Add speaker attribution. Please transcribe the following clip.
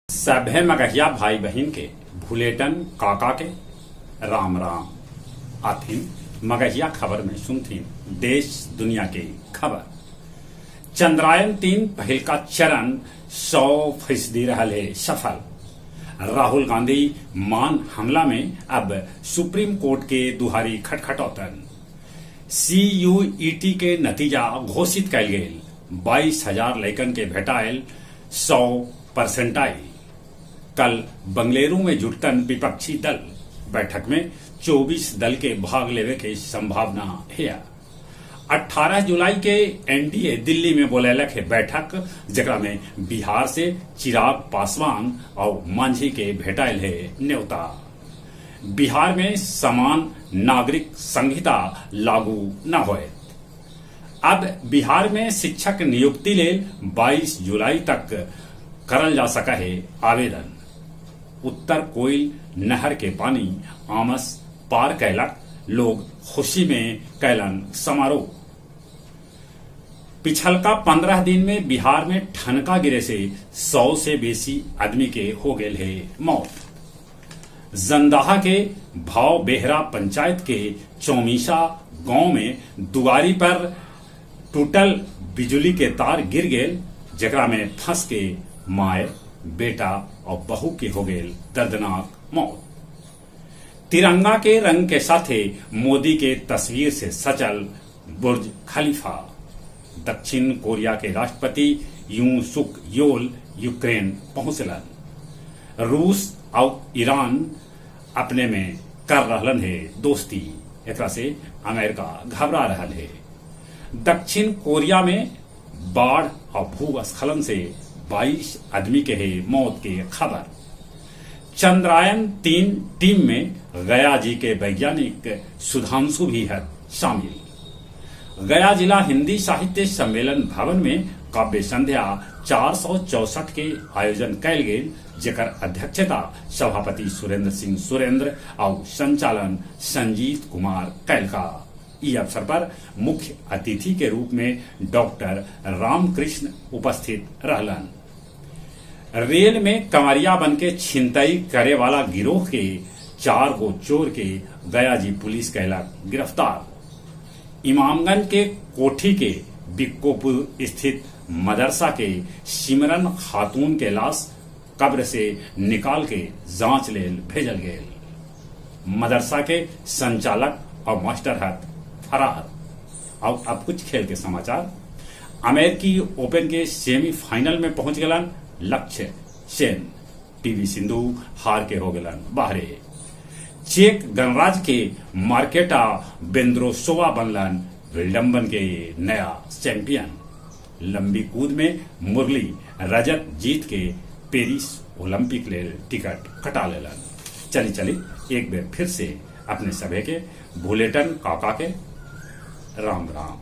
Speaker 1: सभे मगहिया भाई बहिन के भुलेटन काका के राम राम। आथिन मगहिया खबर में सुनथिन देश दुनिया के खबर। चंद्रायन 3 पहिलका चरण 100% रहल हे सफल। राहुल गांधी मान हमला में अब सुप्रीम कोर्ट के दुहारी खटखटौतन। सीयूईटी के नतीजा घोषित कैल गेल। 22,000 लइकन के भेटायल 100 परसेंटाइल। कल बंगलुरु में जुटतन विपक्षी दल। बैठक में 24 दल के भाग लेवे के संभावना है। 18 जुलाई के एनडीए दिल्ली में बोलैलक है बैठक, जेकरा में बिहार से चिराग पासवान और मांझी के भेटायल है न्योता। बिहार में समान नागरिक संहिता लागू न होए। अब बिहार में शिक्षक नियुक्ति लेल 22 जुलाई तक करल जा सका है आवेदन। उत्तर कोयल नहर के पानी आमस पार कैलक, लोग खुशी में कैलन समारोह। पिछलका 15 दिन में बिहार में ठनका गिरे से 100 से बेसी आदमी के हो गेल है मौत। जंदाहा के भाव बेहरा पंचायत के चौमीसा गांव में दुआरी पर टूटल बिजली के तार गिर गेल, जेकरा में फंस के माय बेटा और बहू के हो गेल दर्दनाक मौत। तिरंगा के रंग के साथे मोदी के तस्वीर से सचल बुर्ज खलीफा। दक्षिण कोरिया के राष्ट्रपति यूं सुक योल यूक्रेन पहुंचलन। रूस और ईरान अपने में कर रहलन है दोस्ती, एकरा से अमेरिका घबरा रहल है। दक्षिण कोरिया में बाढ़ और भूस्खलन से 22 आदमी के है मौत के खबर। चंद्रायन 3 टीम में गया जी के वैज्ञानिक सुधांशु भी है शामिल। गया जिला हिंदी साहित्य सम्मेलन भवन में काव्य संध्या 464 के आयोजन कैल गेल, जेकर अध्यक्षता सभापति सुरेंद्र सिंह सुरेंद्र और संचालन संजीत कुमार कैलका। ई अवसर पर मुख्य अतिथि के रूप में डॉक्टर रामकृष्ण उपस्थित रहलन। रेल में कमरिया बन के छिनतई करे वाला गिरोह के 4 गो चोर के गया जी पुलिस कैलक गिरफ्तार। इमामगंज के कोठी के बिक्कोपुर स्थित मदरसा के सिमरन खातून के लाश कब्र से निकाल के जांच लेल भेजल गेल। मदरसा के संचालक और मास्टर हत फरार। और अब कुछ खेल के समाचार। अमेरिकी ओपन के सेमीफाइनल में पहुंच गलन लक्ष्य सेन। पीवी सिंधु हार के हो गलन बाहरे। चेक गणराज्य के मार्केटा बेंद्रोसोवा बनलन विडम्बन के नया चैंपियन। लंबी कूद में मुरली रजत जीत के पेरिस ओलंपिक लेल टिकट कटा लेलन। चली चली एक बार फिर से अपने सभे के भुलेटन काका के राम राम।